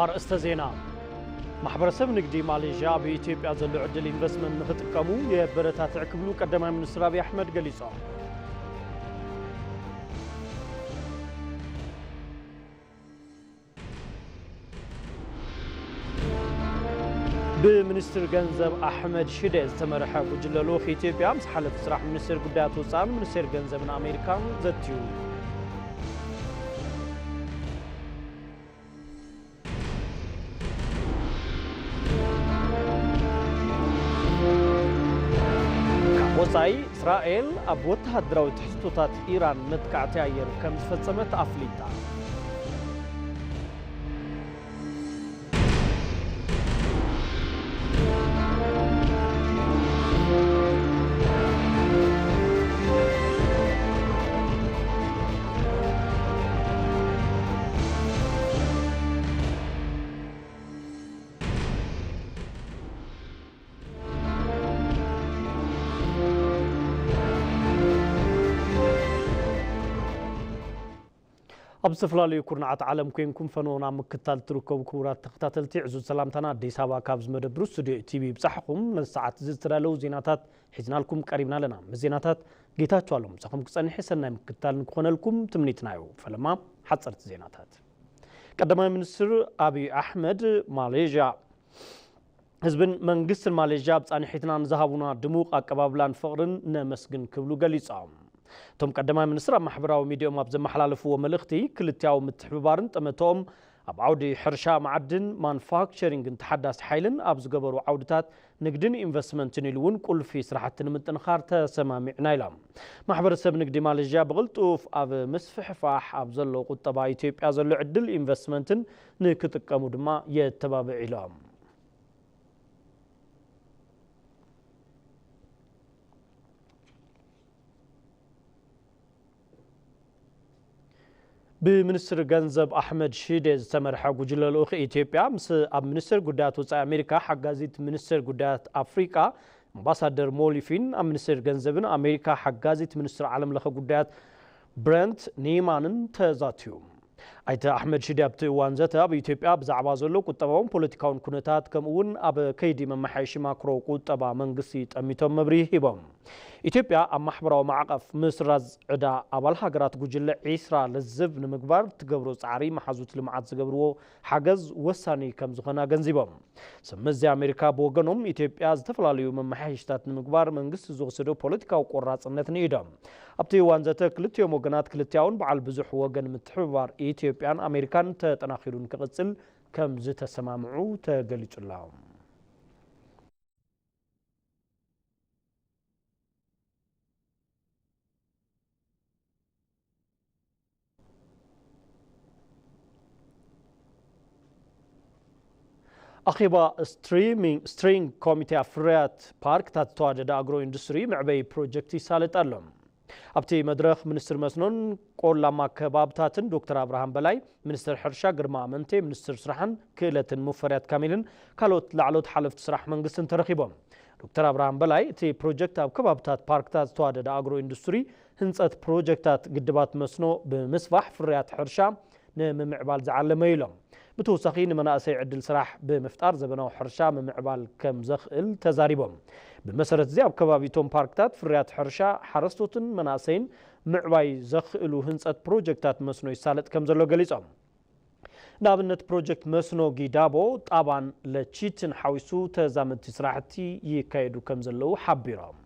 ኣርእስተ ዜና። ማሕበረሰብ ንግዲ ማሌዥያ ኣብ ኢትዮጵያ ዘሎ ዕድል ኢንቨስትመንት ንኽጥቀሙ የበረታትዕ ክብሉ ቀዳማይ ሚኒስትር ኣብይ ኣሕመድ ገሊጾም። ብሚኒስትር ገንዘብ ኣሕመድ ሽዴ ዝተመርሐ ጉጅለ ልኡኽ ኢትዮጵያ ምስ ሓለፍቲ ስራሕ ሚኒስቴር ጉዳያት ወፃእን ሚኒስቴር ገንዘብን ኣሜሪካን ዘትዩ። ካብ ወፃኢ፣ እስራኤል ኣብ ወተሃደራዊ ትሕዝቶታት ኢራን መጥቃዕቲ ኣየር ከም ዝፈጸመት ኣፍሊጣ። ኣብ ዝተፈላለዩ ኩርናዓት ዓለም ኮይንኩም ፈነወና ምክታል ትርከቡ ክቡራት ተኸታተልቲ፣ ዕዙዝ ሰላምታና ኣዲስ ኣበባ ካብ ዝመደብሩ ስቱዲዮ ቲቪ ይብጻሕኹም። ነዚ ሰዓት እዚ ዝተዳለዉ ዜናታት ሒዝናልኩም ቀሪብና ኣለና። ምስ ዜናታት ጌታቸው ኣለሙ ምሳኹም ክጸንሕ ሰናይ ምክታል ንክኾነልኩም ትምኒትና እዩ። ፈለማ ሓጸርቲ ዜናታት። ቀዳማይ ሚኒስትር ኣብይ ኣሕመድ ማሌዥያ ህዝብን መንግስትን ማሌዥያ ኣብ ጻንሒትና ንዝሃቡና ድሙቕ ኣቀባብላን ፍቕርን ነመስግን ክብሉ ገሊጾም። እቶም ቀዳማይ ሚኒስትር ኣብ ማሕበራዊ ሚዲያኦም ኣብ ዘመሓላለፍዎ መልእኽቲ፣ ክልቲያዊ ምትሕብባርን ጠመተኦም ኣብ ዓውዲ ሕርሻ፣ መዓድን፣ ማኑፋክቸሪንግን ተሓዳሲ ሓይልን ኣብ ዝገበሩ ዓውድታት ንግድን ኢንቨስትመንትን ኢሉ እውን ቁልፊ ስራሕቲ ንምጥንኻር ተሰማሚዕና ኢሎም። ማሕበረሰብ ንግዲ ማሌዥያ ብቕልጡፍ ኣብ ምስፍሕፋሕ ኣብ ዘሎ ቁጠባ ኢትዮጵያ ዘሎ ዕድል ኢንቨስትመንትን ንክጥቀሙ ድማ የተባብዕ ኢሎም። ብሚኒስትር ገንዘብ ኣሕመድ ሺዴ ዝተመርሐ ጉጅለ ልኡኽ ኢትዮጵያ ምስ ኣብ ሚኒስቴር ጉዳያት ወጻኢ ኣሜሪካ ሓጋዚት ሚኒስቴር ጉዳያት ኣፍሪቃ ኣምባሳደር ሞሊፊን ኣብ ሚኒስቴር ገንዘብን ኣሜሪካ ሓጋዚት ሚኒስትር ዓለም ለኸ ጉዳያት ብረንት ኒማንን ተዛትዩ። ኣይተ ኣሕመድ ሽዴ ኣብቲ እዋን ዘተ ኣብ ኢትዮጵያ ብዛዕባ ዘሎ ቁጠባውን ፖለቲካውን ኩነታት ከምኡ እውን ኣብ ከይዲ መመሓየሺ ማክሮ ቁጠባ መንግስቲ ጠሚቶም መብርሂ ሂቦም። ኢትዮጵያ ኣብ ማሕበራዊ ማዕቐፍ ምስራዝ ዕዳ ኣባል ሃገራት ጉጅለ ዒስራ ልዝብ ንምግባር ትገብሮ ጻዕሪ መሓዙት ልምዓት ዝገብርዎ ሓገዝ ወሳኒ ከም ዝኾነ ኣገንዚቦም። ስምዚ ኣሜሪካ ብወገኖም ኢትዮጵያ ዝተፈላለዩ መመሓየሽታት ንምግባር መንግስቲ ዝወሰዶ ፖለቲካዊ ቆራጽነት ንኢዶም። ኣብቲ እዋን ዘተ ክልቲኦም ወገናት ክልቲያውን በዓል ብዙሕ ወገን ምትሕብባር ኢትዮጵያን ኣሜሪካን ተጠናኺሩን ክቕጽል ከም ዝተሰማምዑ ተገሊጹ ኣሎ። ኣኼባ ስትሪሚንግ ስትሪንግ ኮሚቴ ኣብ ፍርያት ፓርክታት ዝተዋደደ ኣግሮ ኢንዱስትሪ መዕበዪ ፕሮጀክት ይሳለጥ ኣሎ። ኣብቲ መድረኽ ሚኒስትር መስኖን ቆላማ ከባብታትን ዶክተር ኣብርሃም በላይ፣ ሚኒስትር ሕርሻ ግርማ ኣመንቴ፣ ሚኒስትር ስራሕን ክእለትን ሙፈሪያት ካሚልን ካልኦት ላዕሎት ሓለፍቲ ስራሕ መንግስትን ተረኺቦም። ዶክተር ኣብርሃም በላይ፣ እቲ ፕሮጀክት ኣብ ከባብታት ፓርክታት ዝተዋደደ ኣግሮ ኢንዱስትሪ፣ ህንፀት ፕሮጀክታት ግድባት መስኖ ብምስፋሕ ፍርያት ሕርሻ ንምምዕባል ዝዓለመ እዩ ኢሎም። ብተወሳኺ ንመናእሰይ ዕድል ስራሕ ብምፍጣር ዘበናዊ ሕርሻ ምምዕባል ከም ዘኽእል ተዛሪቦም። ብመሰረት እዚ ኣብ ከባቢቶም ፓርክታት ፍርያት ሕርሻ ሓረስቶትን መናእሰይን ምዕባይ ዘኽእሉ ህንፀት ፕሮጀክታት መስኖ ይሳለጥ ከም ዘሎ ገሊጾም። ንኣብነት ፕሮጀክት መስኖ ጊዳቦ፣ ጣባን ለቺትን ሓዊሱ ተዛመድቲ ስራሕቲ ይካየዱ ከም ዘለዉ ሓቢሮም።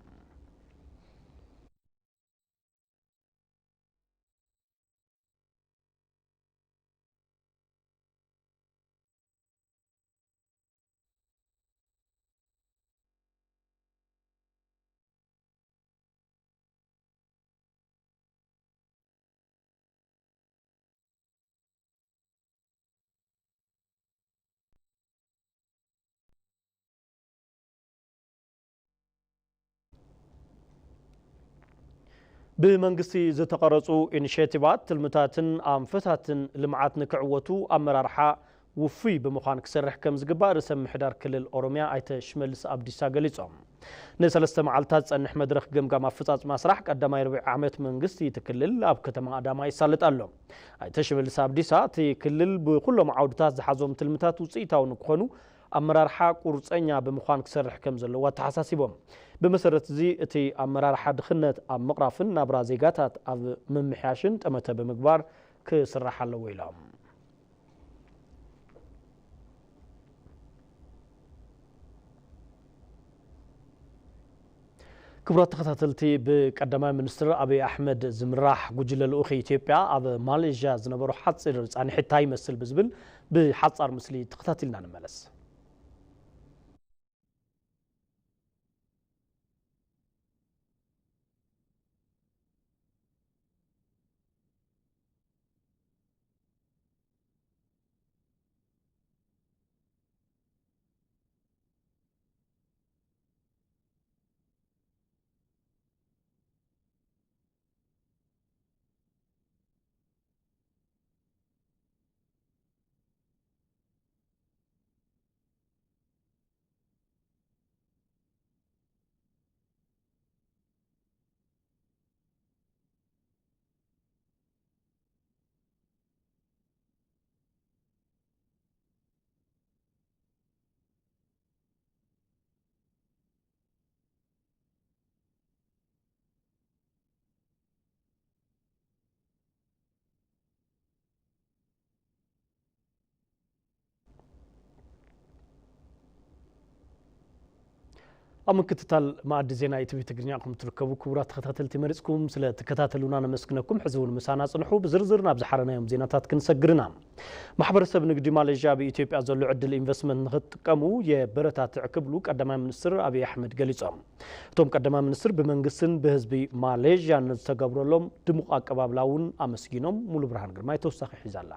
ብመንግስቲ ዝተቐረፁ ኢኒሼቲቫት፣ ትልምታትን ኣንፈታትን ልምዓት ንክዕወቱ ኣመራርሓ ውፉይ ብምዃን ክሰርሕ ከም ዝግባእ ርእሰ ምምሕዳር ክልል ኦሮሚያ ኣይተ ሽመልስ ኣብዲሳ ገሊጾም። ንሰለስተ መዓልታት ዝጸንሕ መድረኽ ገምጋም ኣፈጻጽማ ስራሕ ቀዳማይ ርብዒ ዓመት መንግስቲ እቲ ክልል ኣብ ከተማ ኣዳማ ይሳለጥ ኣሎ። ኣይተ ሽመልስ ኣብዲሳ፣ እቲ ክልል ብኩሎም ዓውድታት ዝሓዞም ትልምታት ውጽኢታዊ ንክኾኑ ኣመራርሓ ቁርጸኛ ብምዃን ክሰርሕ ከም ዘለዎ ኣተሓሳሲቦም። ብመሰረት እዚ፣ እቲ ኣመራርሓ ድኽነት ኣብ ምቕራፍን ናብራ ዜጋታት ኣብ ምምሕያሽን ጠመተ ብምግባር ክስራሕ ኣለዎ ኢሎም። ክቡራት ተኸታተልቲ፣ ብቀዳማይ ሚኒስትር ኣብይ ኣሕመድ ዝምራሕ ጉጅለ ልኡኽ ኢትዮጵያ ኣብ ማሌዥያ ዝነበሮ ሓፂር ፃንሒት እንታይ ይመስል ብዝብል ብሓፃር ምስሊ ተኸታቲልና ንመለስ። ኣብ ምክትታል መኣዲ ዜና ኢቲቪ ትግርኛ ኢኹም ትርከቡ። ክቡራት ተኸታተልቲ፣ መሪጽኩም ስለ ትከታተሉና ነመስግነኩም። ሕዚ እውን ምሳና ጽንሑ። ብዝርዝር ናብ ዝሓረናዮም ዜናታት ክንሰግርና። ማሕበረሰብ ንግዲ ማሌዥያ ኣብ ኢትዮጵያ ዘሎ ዕድል ኢንቨስትመንት ንኽጥቀሙ የበረታትዕ ክብሉ ቀዳማይ ሚኒስትር ኣብይ ኣሕመድ ገሊጾም። እቶም ቀዳማይ ሚኒስትር ብመንግስትን ብህዝቢ ማሌዥያን ንዝተገብረሎም ድሙቕ ኣቀባብላ እውን ኣመስጊኖም። ሙሉ ብርሃን ግርማይ ተወሳኺ ሒዛ ኣላ።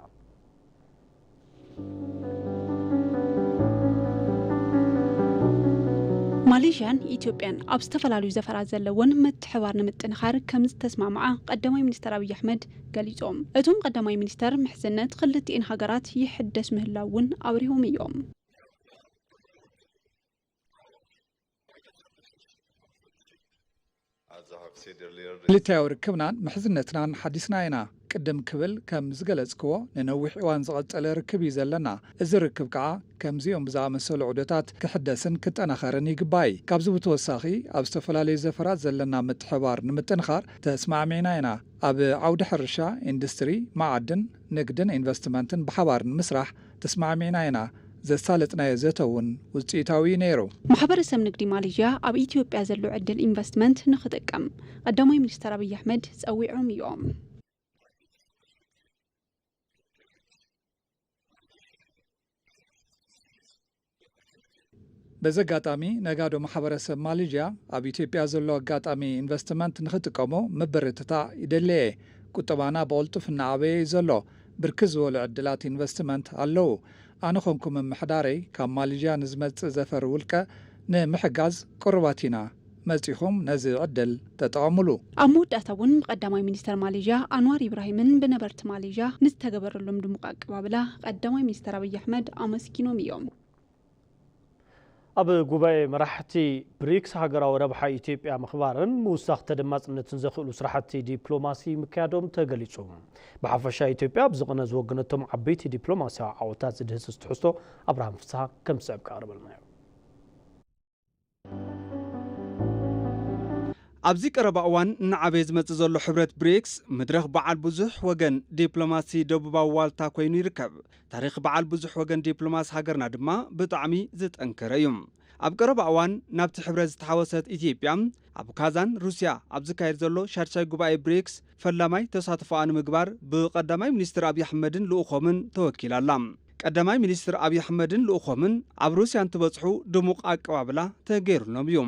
ማሌዥያን ኢትዮጵያን ኣብ ዝተፈላለዩ ዘፈራት ዘለወን ምትሕባር ንምጥንኻር ከም ዝተስማምዓ ቀዳማይ ሚኒስትር ኣብይ ኣሕመድ ገሊጾም። እቶም ቀዳማይ ሚኒስተር ምሕዝነት ክልቲኤን ሃገራት ይሕደስ ምህላው እውን ኣብሪሆም እዮም። ክልቲኣዊ ርክብናን ምሕዝነትናን ሓዲስና ኢና። ቅድም ክብል ከም ዝገለጽክዎ፣ ንነዊሕ እዋን ዝቐጸለ ርክብ እዩ ዘለና። እዚ ርክብ ከኣ ከምዚኦም ብዝኣመሰሉ ዑደታት ክሕደስን ክጠናኸርን ይግባእ። ካብዚ ብተወሳኺ፣ ኣብ ዝተፈላለዩ ዘፈራት ዘለና ምትሕባር ንምጥንኻር ተስማዕሚዕና ኢና። ኣብ ዓውዲ ሕርሻ፣ ኢንዱስትሪ፣ መዓድን፣ ንግድን ኢንቨስትመንትን ብሓባር ንምስራሕ ተስማዕሚዕና ኢና። ዘሳለጥናዮ ዘተ እውን ውፅኢታዊ እዩ ነይሩ። ማሕበረሰብ ንግዲ ማሌዥያ ኣብ ኢትዮጵያ ዘሎ ዕድል ኢንቨስትመንት ንክጥቀም ቀዳማይ ሚኒስትር ኣብይ ኣሕመድ ፀዊዖም እዮም። በዚ ኣጋጣሚ፣ ነጋዶ ማሕበረሰብ ማሌዥያ ኣብ ኢትዮጵያ ዘሎ ኣጋጣሚ ኢንቨስትመንት ንክጥቀሙ ምብርትታዕ ይደሊ እየ። ቁጠባና ብቕልጡፍ እናዓበየ እዩ ዘሎ። ብርክት ዝበሉ ዕድላት ኢንቨስትመንት ኣለዉ። ኣነ ኮንኩ ምምሕዳረይ፣ ካብ ማሌዥያ ንዝመጽእ ዘፈር ውልቀ ንምሕጋዝ ቅሩባት ኢና። መጺኹም ነዚ ዕድል ተጠቐሙሉ። ኣብ መወዳእታ እውን ብቀዳማይ ሚኒስተር ማሌዥያ ኣንዋር ኢብራሂምን ብነበርቲ ማሌዥያ ንዝተገበረሎም ድሙቕ ኣቀባብላ ቀዳማይ ሚኒስተር ኣብይ ኣሕመድ ኣመስጊኖም እዮም። ኣብ ጉባኤ መራሕቲ ብሪክስ ሃገራዊ ረብሓ ኢትዮጵያ ምኽባርን ምውሳኽ ተደማፅነትን ዘኽእሉ ስራሕቲ ዲፕሎማሲ ምክያዶም ተገሊፁ። ብሓፈሻ ኢትዮጵያ ኣብዚ ቅነ ዝወገነቶም ዓበይቲ ዲፕሎማሲያዊ ዓወታት ዝድህስስ ትሕዝቶ ኣብርሃም ፍስሃ ከም ዝስዕብ ከቕርበልና እዩ። ኣብዚ ቀረባ እዋን እናዓበየ ዝመጽእ ዘሎ ሕብረት ብሪክስ፣ መድረኽ በዓል ብዙሕ ወገን ዲፕሎማሲ ደቡባዊ ዋልታ ኮይኑ ይርከብ። ታሪኽ በዓል ብዙሕ ወገን ዲፕሎማሲ ሃገርና ድማ ብጣዕሚ ዝጠንከረ እዩ። ኣብ ቀረባ እዋን ናብቲ ሕብረት ዝተሓወሰት ኢትዮጵያ፣ ኣብ ካዛን ሩስያ ኣብ ዝካየድ ዘሎ ሻድሻይ ጉባኤ ብሪክስ ፈላማይ ተሳትፎኣ ንምግባር ብቀዳማይ ሚኒስትር ኣብይ ኣሕመድን ልኡኾምን ተወኪላ ኣላ። ቀዳማይ ሚኒስትር ኣብይ ኣሕመድን ልኡኾምን ኣብ ሩስያ እንትበጽሑ ድሙቕ ኣቀባብላ ተገይሩሎም እዩ።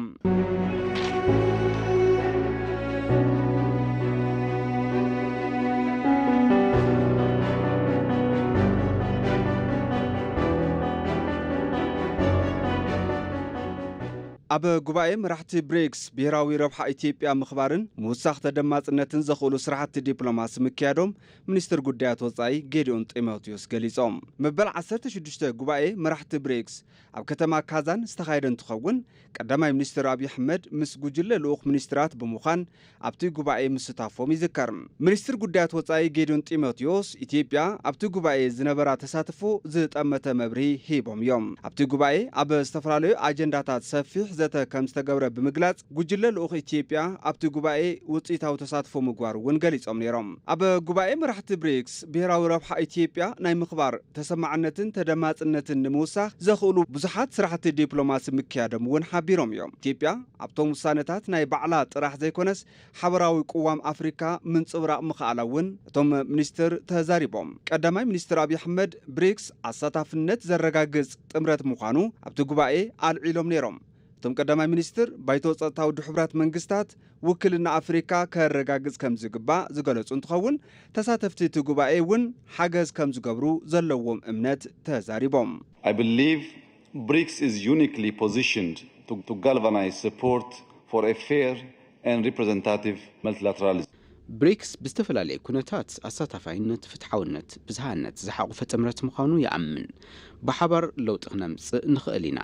ኣብ ጉባኤ መራሕቲ ብሪክስ ብሄራዊ ረብሓ ኢትዮጵያ ምኽባርን ምውሳኽ ተደማፅነትን ዘኽእሉ ስራሕቲ ዲፕሎማሲ ምክያዶም ሚኒስትር ጉዳያት ወፃኢ ጌዲዮን ጢሞቴዎስ ገሊፆም። መበል ዓሰርተ ሽዱሽተ ጉባኤ መራሕቲ ብሪክስ ኣብ ከተማ ካዛን ዝተኻየደ እንትኸውን፣ ቀዳማይ ሚኒስትር ኣብይ ኣሕመድ ምስ ጉጅለ ልኡኽ ሚኒስትራት ብምዃን ኣብቲ ጉባኤ ምስታፎም ይዝከር። ሚኒስትር ጉዳያት ወጻኢ ጌዲዮን ጢሞቴዎስ፣ ኢትዮጵያ ኣብቲ ጉባኤ ዝነበራ ተሳትፎ ዝጠመተ መብርሂ ሂቦም እዮም። ኣብቲ ጉባኤ ኣብ ዝተፈላለዩ ኣጀንዳታት ሰፊሕ ዘተ ከም ዝተገብረ ብምግላጽ፣ ጉጅለ ልኡኽ ኢትዮጵያ ኣብቲ ጉባኤ ውጽኢታዊ ተሳትፎ ምግባሩ እውን ገሊጾም ነይሮም። ኣብ ጉባኤ መራሕቲ ብሪክስ ብሄራዊ ረብሓ ኢትዮጵያ ናይ ምኽባር ተሰማዕነትን ተደማጽነትን ንምውሳኽ ዘኽእሉ ብዙሓት ስራሕቲ ዲፕሎማሲ ምክያዶም እውን ሓቢሮም እዮም። ኢትዮጵያ ኣብቶም ውሳነታት ናይ ባዕላ ጥራሕ ዘይኮነስ ሓበራዊ ቅዋም ኣፍሪካ ምንጽብራቕ ምኽኣላ እውን እቶም ሚኒስትር ተዛሪቦም። ቀዳማይ ሚኒስትር ኣብይ ኣሕመድ ብሪክስ ኣሳታፍነት ዘረጋግጽ ጥምረት ምዃኑ ኣብቲ ጉባኤ ኣልዒሎም ነይሮም። እቶም ቀዳማይ ሚኒስትር ባይቶ ጸጥታ ውድብ ሕቡራት መንግስታት ውክልና ኣፍሪካ ከረጋግጽ ከም ዝግባእ ዝገለጹ እንትኸውን፣ ተሳተፍቲ እቲ ጉባኤ እውን ሓገዝ ከም ዝገብሩ ዘለዎም እምነት ተዛሪቦም። I believe BRICS is uniquely positioned to, to galvanize support for a fair and representative multilateralism. ብሪክስ ብዝተፈላለየ ኩነታት ኣሳታፋይነት፣ ፍትሓውነት፣ ብዝሃነት ዝሓቑፈ ጥምረት ምዃኑ ይኣምን። ብሓባር ለውጢ ክነምጽእ ንኽእል ኢና።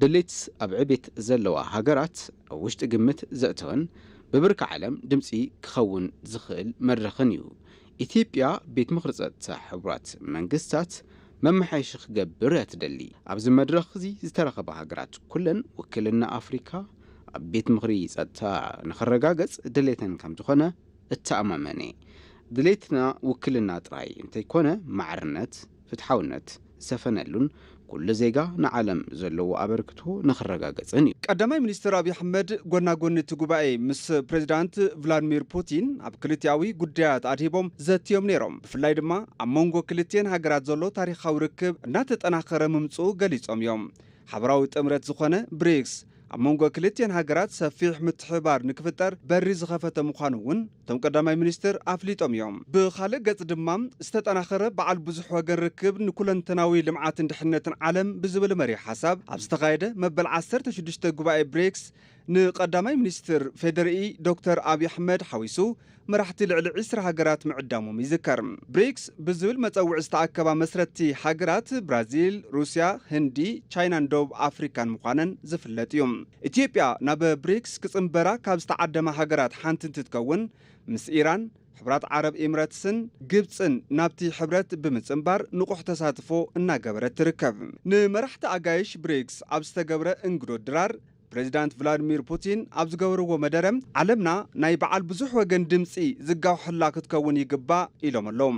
ድሌት ኣብ ዕቤት ዘለዋ ሃገራት ኣብ ውሽጢ ግምት ዘእተወን ብብርኪ ዓለም ድምጺ ክኸውን ዝኽእል መድረኽን እዩ። ኢትዮጵያ ቤት ምኽሪ ጸጥታ ሕቡራት መንግስታት መመሓየሺ ክገብር እያ ትደሊ። ኣብዚ መድረኽ እዚ ዝተረኸባ ሃገራት ኩለን ውክልና ኣፍሪካ ኣብ ቤት ምኽሪ ጸጥታ ንኽረጋገጽ ድሌተን ከም ዝኾነ እተኣማመን እየ። ድሌትና ውክልና ጥራይ እንተይኮነ ማዕርነት፣ ፍትሓውነት ዝሰፈነሉን ኩሉ ዜጋ ንዓለም ዘለዎ ኣበርክቶ ንኽረጋገጽን እዩ። ቀዳማይ ሚኒስትር ኣብይ ኣሕመድ ጎና ጎኒ እቲ ጉባኤ ምስ ፕሬዚዳንት ቭላድሚር ፑቲን ኣብ ክልቲኣዊ ጉዳያት ኣድሂቦም ዘትዮም ነይሮም። ብፍላይ ድማ ኣብ መንጎ ክልቲኤን ሃገራት ዘሎ ታሪኻዊ ርክብ እናተጠናኸረ ምምፅኡ ገሊጾም እዮም። ሓበራዊ ጥምረት ዝኾነ ብሪክስ ኣብ መንጎ ክልቲኤን ሃገራት ሰፊሕ ምትሕብባር ንክፍጠር በሪ ዝኸፈተ ምዃኑ እውን እቶም ቀዳማይ ሚኒስትር ኣፍሊጦም እዮም። ብኻልእ ገጽ ድማ ዝተጠናኸረ በዓል ብዙሕ ወገን ርክብ ንኩለንተናዊ ልምዓትን ድሕነትን ዓለም ብዝብል መሪሕ ሓሳብ ኣብ ዝተኻየደ መበል ዓሰርተ ሽዱሽተ ጉባኤ ብሪክስ ንቀዳማይ ሚኒስትር ፌዴሪኢ ዶክተር ኣብይ ኣሕመድ ሓዊሱ መራሕቲ ልዕሊ ዕስራ ሃገራት ምዕዳሞም ይዝከር። ብሪክስ ብዝብል መጸውዒ ዝተኣከባ መስረትቲ ሃገራት ብራዚል፣ ሩስያ፣ ህንዲ፣ ቻይናን ደቡብ ኣፍሪካን ምዃነን ዝፍለጥ እዩ። ኢትዮጵያ ናብ ብሪክስ ክጽንበራ ካብ ዝተዓደማ ሃገራት ሓንቲ እንትትከውን፣ ምስ ኢራን፣ ሕቡራት ዓረብ ኤምረትስን ግብጽን ናብቲ ሕብረት ብምጽንባር ንቑሕ ተሳትፎ እናገበረት ትርከብ። ንመራሕቲ ኣጋይሽ ብሪክስ ኣብ ዝተገብረ እንግዶ ድራር፣ ፕሬዚዳንት ቭላድሚር ፑቲን ኣብ ዝገበርዎ መደረ፣ ዓለምና ናይ በዓል ብዙሕ ወገን ድምፂ ዝጋውሐላ ክትከውን ይግባእ ኢሎም ኣለዉ።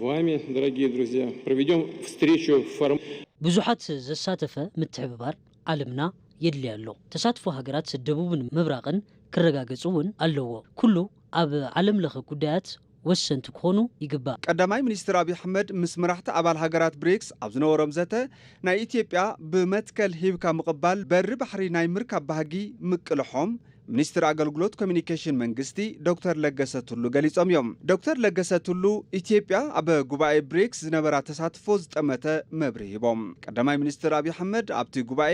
Вами, дорогие друзья, проведем встречу в форм- ብዙሓት ዘሳተፈ ምትሕብባር ዓለምና የድልያ ኣሎ። ተሳትፎ ሃገራት ደቡብን ምብራቕን ክረጋገጽ እውን ኣለዎ። ኩሉ ኣብ ዓለም ለኸ ጉዳያት ወሰንቲ ክኾኑ ይግባእ። ቀዳማይ ሚኒስትር ኣብይ ኣሕመድ ምስ መራሕቲ ኣባል ሃገራት ብሪክስ ኣብ ዝነበሮም ዘተ፣ ናይ ኢትዮጵያ ብመትከል ሂብካ ምቕባል በሪ ባሕሪ ናይ ምርካብ ባህጊ ምቅልሖም ሚኒስትር ኣገልግሎት ኮሚኒኬሽን መንግስቲ ዶክተር ለገሰ ቱሉ ገሊጾም እዮም። ዶክተር ለገሰ ቱሉ፣ ኢትዮጵያ ኣብ ጉባኤ ብሪክስ ዝነበራ ተሳትፎ ዝጠመተ መብርሂ ሂቦም። ቀዳማይ ሚኒስትር ኣብይ ኣሕመድ ኣብቲ ጉባኤ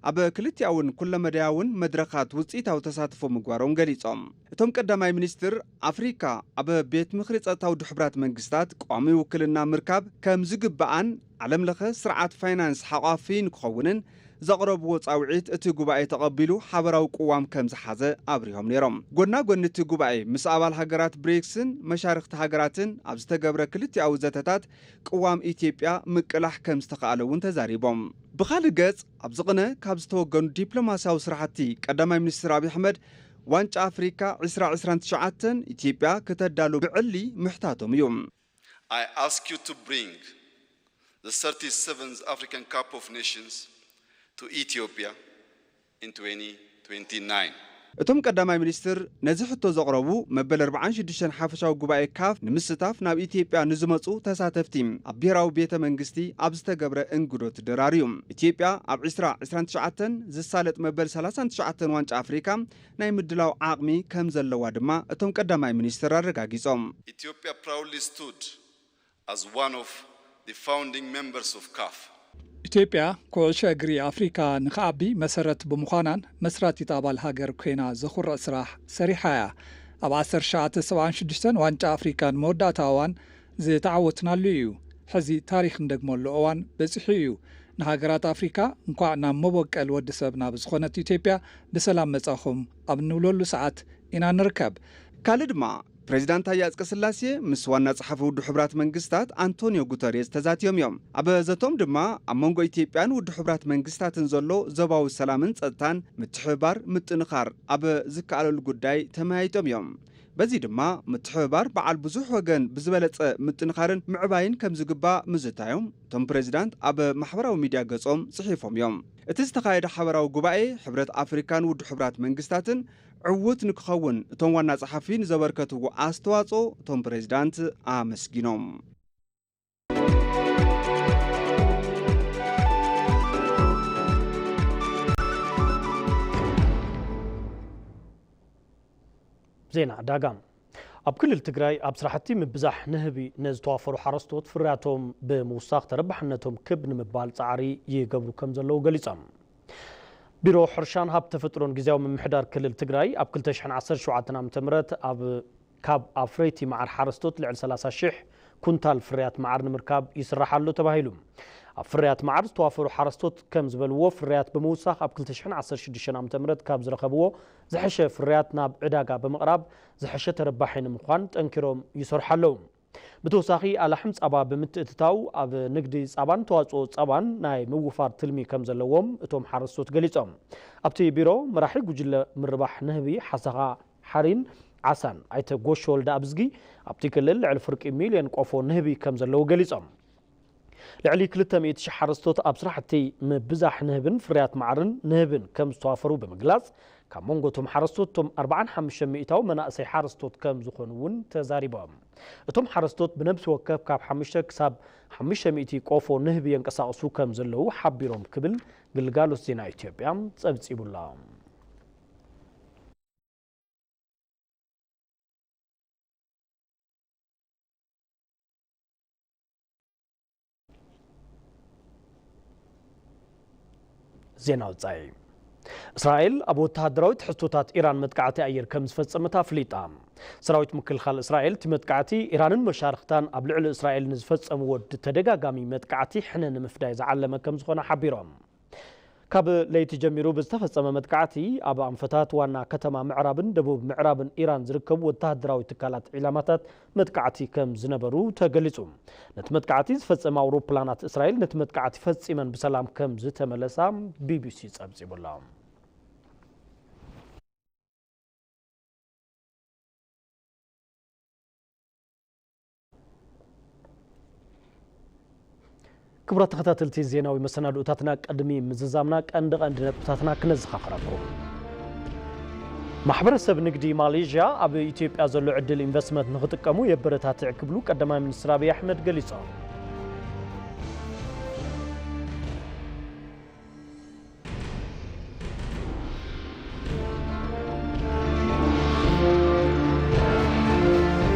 ኣብ ክልቲኣውን ኩለመዳያውን መድረኻት ውፅኢታዊ ተሳትፎ ምግባሮም ገሊጾም። እቶም ቀዳማይ ሚኒስትር፣ ኣፍሪካ ኣብ ቤት ምኽሪ ጸጥታ ውድብ ሕቡራት መንግስታት ቋሚ ውክልና ምርካብ ከም ዝግብኣን ዓለም ለኸ ስርዓት ፋይናንስ ሓቋፊ ንክኸውንን ዘቕረብዎ ጻውዒት እቲ ጉባኤ ተቐቢሉ ሓበራዊ ቅዋም ከም ዝሓዘ ኣብሪሆም ነይሮም። ጎና ጎኒ እቲ ጉባኤ ምስ ኣባል ሃገራት ብሪክስን መሻርኽቲ ሃገራትን ኣብ ዝተገብረ ክልቲኣዊ ዘተታት ቅዋም ኢትዮጵያ ምቅላሕ ከም ዝተኻእለ እውን ተዛሪቦም። ብኻልእ ገጽ፣ ኣብዚ ቅነ ካብ ዝተወገኑ ዲፕሎማስያዊ ስራሕቲ ቀዳማይ ሚኒስትር ኣብይ ኣሕመድ፣ ዋንጫ ኣፍሪካ ዕስራ ዕስራን ትሽዓተን ኢትዮጵያ ክተዳሉ ብዕሊ ምሕታቶም እዩ። I ask you to bring the thirty-seventh African Cup of Nations to Ethiopia in twenty twenty-nine. እቶም ቀዳማይ ሚኒስትር ነዚ ሕቶ ዘቕረቡ፣ መበል ኣርባዓን ሽዱሽተን ሓፈሻዊ ጉባኤ ካፍ ንምስታፍ ናብ ኢትዮጵያ ንዝመጹ ተሳተፍቲ ኣብ ብሄራዊ ቤተ መንግስቲ ኣብ ዝተገብረ እንግዶ ትድራር እዩ። ኢትዮጵያ ኣብ ዕስራ ዕስራን ትሽዓተን ዝሳለጥ መበል ሰላሳን ትሽዓተን ዋንጫ ኣፍሪካ ናይ ምድላው ዓቕሚ ከም ዘለዋ ድማ እቶም ቀዳማይ ሚኒስትር ኣረጋጊጾም። Ethiopia proudly stood as one of the founding members of ካፍ. ኢትዮጵያ ኩዕሾ እግሪ ኣፍሪካ ንክዓቢ መሰረት ብምዃናን መስራቲት ኣባል ሃገር ኮይና ዘኹርዕ ስራሕ ሰሪሓ እያ። ኣብ ዓሰርተ ትሽዓተ ሰብዓን ሽዱሽተን ዋንጫ ኣፍሪካ ንመወዳእታ እዋን ዝተዓወትናሉ እዩ። ሕዚ ታሪክ እንደግመሉ እዋን በፂሑ እዩ። ንሃገራት ኣፍሪካ እንኳዕ ናብ መበቀል ወዲ ሰብ ናብ ዝኾነት ኢትዮጵያ ብሰላም መጻኹም ኣብ እንብለሉ ሰዓት ኢና ንርከብ። ካልእ ድማ ፕሬዚዳንት ታዬ ኣጽቀስላሴ ምስ ዋና ጸሓፊ ውድብ ሕቡራት መንግስታት ኣንቶኒዮ ጉተሬዝ ተዛትዮም እዮም። ኣብ ዘቶም ድማ ኣብ መንጎ ኢትዮጵያን ውድብ ሕቡራት መንግስታትን ዘሎ ዞባዊ ሰላምን ጸጥታን ምትሕብባር ምጥንኻር ኣብ ዝከኣለሉ ጉዳይ ተመያይጦም እዮም። በዚ ድማ ምትሕብባር በዓል ብዙሕ ወገን ብዝበለጸ ምጥንኻርን ምዕባይን ከም ዝግባእ ምዝታዮም እቶም ፕሬዚዳንት ኣብ ማሕበራዊ ሚድያ ገጾም ጽሒፎም እዮም። እቲ ዝተኻየደ ሓበራዊ ጉባኤ ሕብረት ኣፍሪካን ውድብ ሕቡራት መንግስታትን ዕዉት ንክኸውን እቶም ዋና ጸሓፊ ንዘበርከትዎ ኣስተዋጽኦ እቶም ፕሬዚዳንት ኣመስጊኖም። ዜና ዕዳጋ። ኣብ ክልል ትግራይ ኣብ ስራሕቲ ምብዛሕ ንህቢ ንዝተዋፈሩ ሓረስቶት ፍርያቶም ብምውሳኽ ተረባሕነቶም ክብ ንምባል ጻዕሪ ይገብሩ ከም ዘለዉ ገሊጾም። ቢሮ ሕርሻን ሃብቲ ተፈጥሮን ግዝያዊ ምምሕዳር ክልል ትግራይ ኣብ ክልተ ሽሕን ዓሰርተ ሸውዓተን ዓመተ ምህረት ኣብ ካብ ኣፍረይቲ መዓር ሓረስቶት ልዕሊ ሰላሳ ሽሕ ኩንታል ፍርያት መዓር ንምርካብ ይስራሕ ኣሎ ተባሂሉ። ኣብ ፍርያት መዓር ዝተዋፈሩ ሓረስቶት ከም ዝበልዎ፣ ፍርያት ብምውሳኽ ኣብ ክልተ ሽሕን ዓሰርተ ሽዱሽተን ዓመተ ምህረት ካብ ዝረኸብዎ ዝሐሸ ፍርያት ናብ ዕዳጋ ብምቕራብ ዝሐሸ ተረባሒ ንምዃን ጠንኪሮም ይሰርሑ ኣለዉ። ብተወሳኺ ኣላሕም ጻባ ብምትእትታው ኣብ ንግዲ ጻባን ተዋጽኦ ጻባን ናይ ምውፋር ትልሚ ከም ዘለዎም እቶም ሓረስቶት ገሊጾም። ኣብቲ ቢሮ መራሒ ጉጅለ ምርባሕ ንህቢ ሓሰኻ ሓሪን ዓሳን ኣይተ ጎሾ ወልደኣብዝጊ፣ ኣብቲ ክልል ልዕሊ ፍርቂ ሚልዮን ቆፎ ንህቢ ከም ዘለዉ ገሊጾም። ልዕሊ ክልተ ሚእቲ ሽሕ ሓረስቶት ኣብ ስራሕቲ ምብዛሕ ንህብን ፍርያት መዓርን ንህብን ከም ዝተዋፈሩ ብምግላጽ፣ ካብ መንጎ እቶም ሓረስቶት እቶም ኣርባዓን ሓሙሽተ ሚእታዊ መናእሰይ ሓረስቶት ከም ዝኾኑ እውን ተዛሪቦም። እቶም ሓረስቶት ብነብሲ ወከፍ ካብ ሓሙሽተ ክሳብ ሓሙሽተ ሚእቲ ቆፎ ንህቢ የንቀሳቕሱ ከም ዘለዉ ሓቢሮም ክብል ግልጋሎት ዜና ኢትዮጵያ ጸብጺቡላ። ዜና ወጻኢ። እስራኤል ኣብ ወተሃደራዊ ትሕዝቶታት ኢራን መጥቃዕቲ ኣየር ከም ዝፈጸመት ኣፍሊጣ። ሰራዊት ምክልኻል እስራኤል እቲ መጥቃዕቲ ኢራንን መሻርኽታን ኣብ ልዕሊ እስራኤል ንዝፈጸምዎ ተደጋጋሚ መጥቃዕቲ ሕነ ንምፍዳይ ዝዓለመ ከም ዝኾነ ሓቢሮም። ካብ ለይቲ ጀሚሩ ብዝተፈጸመ መጥቃዕቲ ኣብ ኣንፈታት ዋና ከተማ ምዕራብን ደቡብ ምዕራብን ኢራን ዝርከቡ ወተሃደራዊ ትካላት ዒላማታት መጥቃዕቲ ከም ዝነበሩ ተገሊጹ። ነቲ መጥቃዕቲ ዝፈጸማ ኣውሮፕላናት እስራኤል ነቲ መጥቃዕቲ ፈጺመን ብሰላም ከም ዝተመለሳ ቢቢሲ ጸብጺቡላ። ክቡራት ተኸታተልቲ ዜናዊ መሰናድኦታትና፣ ቅድሚ ምዝዛምና ቀንዲ ቀንዲ ነጥብታትና ክነዘኻኽረኩም። ማሕበረሰብ ንግዲ ማሌዥያ ኣብ ኢትዮጵያ ዘሎ ዕድል ኢንቨስትመንት ንኽጥቀሙ የበረታትዕ ክብሉ ቀዳማይ ሚኒስትር ኣብይ ኣሕመድ ገሊጾም።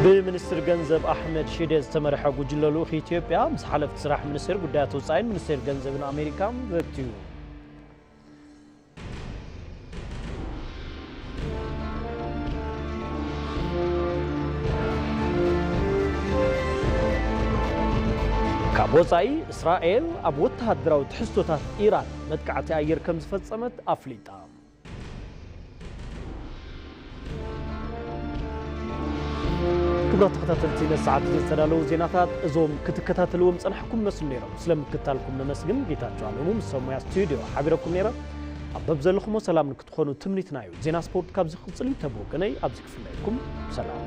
ብሚኒስትር ገንዘብ ኣሕመድ ሺዴ ዝተመርሐ ጉጅለ ልኡኽ ኢትዮጵያ ምስ ሓለፍቲ ስራሕ ሚኒስቴር ጉዳያት ወጻኢን ሚኒስቴር ገንዘብን ኣሜሪካ በትዩ። ካብ ወጻኢ፣ እስራኤል ኣብ ወተሃደራዊ ትሕዝቶታት ኢራን መጥቃዕቲ ኣየር ከም ዝፈጸመት ኣፍሊጣ። ክቡራት ተኸታተልቲ፣ ነዚ ሰዓት እዚ ዝተዳለዉ ዜናታት እዞም ክትከታተልዎም ጸናሕኩም መስሉ ነይሮም። ስለ ምክታልኩም ነመስግን። ጌታቸው ኣለሙ ምስ ሰብ ሞያ ስቱዲዮ ሓቢረኩም ነይረ። ኣብ በብ ዘለኹሞ ሰላም ንክትኾኑ ትምኒትና እዩ። ዜና ስፖርት ካብዚ ክቕጽል እዩ። ተብወገነይ ኣብዚ ክፍለየኩም። ሰላም።